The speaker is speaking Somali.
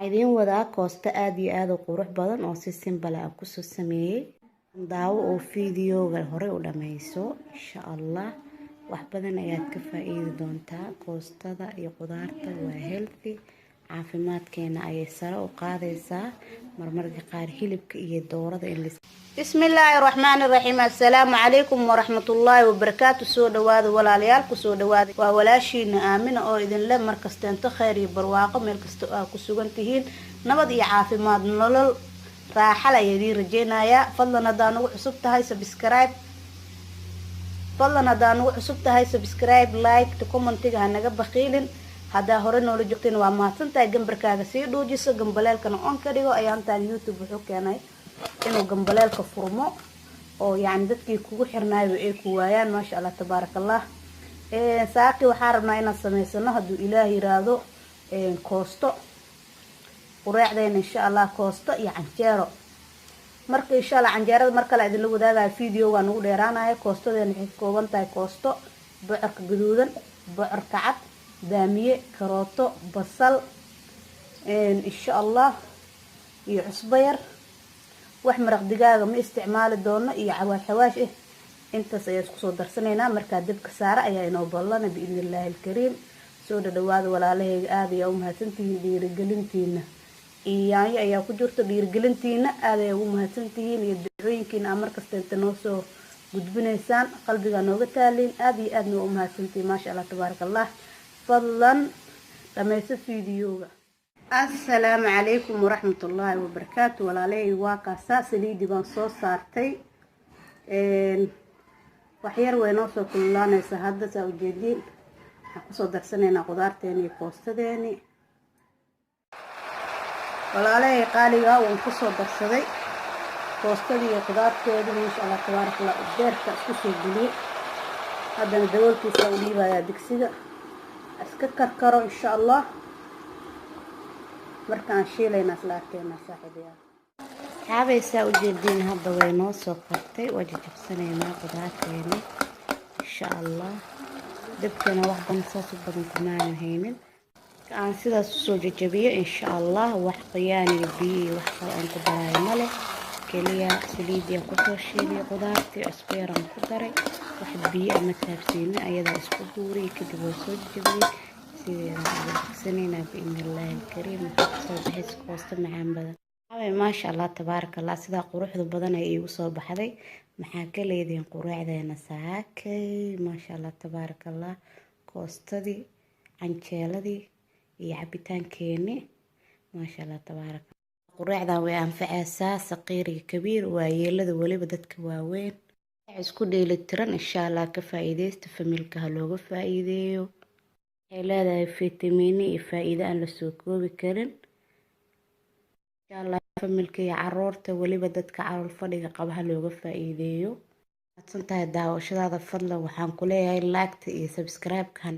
Idiin wadaa koosto aada iyo aada u qurux badan oo si simple ah kusoo sameeyey. Daawo oo videoga hore u dhameyso, insha Allah wax badan ayaad ka faa-iidi doontaa. Koostada iyo qudaarta waa healthy, caafimaadkeena ayay sare u qaadaysaa. Marmarka qaar hilibka iyo doorada in Bismi illaahi raxmaani raxiim. Assalaamu calaykum waraxmatullaahi wabarakaatu. Soo dhawaada walaalayaal, kusoo dhawaada. Waa walaashiina Aamina oo idinle markasteento kheyr iyo barwaaqo meel kasta oo aa ku sugan tihiin, nabad iyo caafimaad, nolol raaxal ayaa idiin rajeynayaa. Fadlan haddaa nagu cusub tahay, subscribe. Fadlan haddaa nagu cusub tahay, subscribe, like, commentiga hanaga bakiilin. Haddaa hore noola joogtayna, waa mahadsan tahay. Gambarkaaga sii dhuujiso, gambaleelkana on ka dhigo. Ayaantaan YouTube wuxuu keenay inuu gambaleelka furmo oo yacni dadkii kugu xirnaayba ay ku waayaan. Maasha Allah, tabaaraka Allah. Saaki waxaa rabnaa inaan sameysano, hadduu Ilaah yiraahdo, koosto qureecdeena, insha Allah, koosto iyo canjeero. Marka insha Allah canjeerada mar kale idinla wadaagayo, videoga nagu dheeraanaya. Koostadeena waxay ka kooban tahay koosto, bocorka gaduudan, bocorka cad, baamiye, karooto, basal, insha Allah, iyo cusbo yar. Wax maraq digaaga ma isticmaali doono iyo xawaash xawaash ah. Intaas ayaa isku soo darsanaynaa. Markaa dabka saara ayaa inoo ballana, biidni illaahi alkariim. Soo dhadhawaada walaalahayga, aada ayaa u mahadsantihiin dhiirigelintiina iyo yaanyo ayaa ku jirto. Dhiirigelintiina aada ayaa ugu mahadsantihiin iyo ducooyinkiina aa markasta inta noo soo gudbinaysaan, qalbigaa nooga taaliin. Aada iyo aadna waa u mahadsantihiin. Maasha Allah, tabaaraka Allah. Fadlan dhammayso videoga. Assalaamu calaykum waraxmatullaahi wabarakaatu. Walaalahey, waa kaasaa, saliidi baan soo saartay. Waxyar way noo soo kululaanaysaa hadda, saa ujeediin. Waxaan kusoo darsanaynaa qudaarteeni iyo koostadeeni. Walaalahay qaaliga, waan kusoo darsaday koostadii iyo qudaarteedii. Maasha Allah, tabaaraka Allah. Beerka isku soo geliyey, haddana daboolkiisa u dhiibayaa digsiga, iska karkaro insha Allah. Markaan shiilaynaa isla arkeynaa, saaxiibayaal. Xaabaysaa ujeediin, hadda way noo soo kartay. Waa jajabsanaynaa qudaarteeni, insha Allah. Dabkana wax badan saas u badan kumaanan haynin. Aan sidaas usoo jajabiyo, insha Allah, wax qoyaaniga, biyo iyo wax kale aan ku daraayo male. Keliya saliidiyan kusoo shiilay qudaartii, cusbo yaraan ku daray, wax biyo ama taabsiinin, ayadaa isku buuriyay. Kadib waa soo jajabiyey, sideedaan uga digsanaynaa, biidni illaahi alkariim. Waxaa kusoo baxaysa koosto macaan badan. Maasha Allah, tabaaraka Allah. Sidaa quruxda badan ay iigu soo baxday. Maxaa ka leedihiin qureecdeena saakay? Maasha Allah, tabaaraka Allah. Koostadii, canjeeladii iyo cabitaankeeni. Maasha Allah, tabaaraka. Qureecdan way anfacaysaa saqiir iyo kabiir, waayeelada, weliba dadka waaweyn. Isku dheelitiran, insha Allah, ka faa-iideysta. Familka ha looga faa-iideeyo. Waxay leedahay fitamiino iyo faa-iido aan lasoo koobi karin. Insha Allah familka iyo caruurta, weliba dadka calool fadhiga qaba, ha looga faa-iideeyo. Mahadsan tahay daawashadaada. Fadlan waxaan ku leeyahay like-ta iyo subscribe-ka.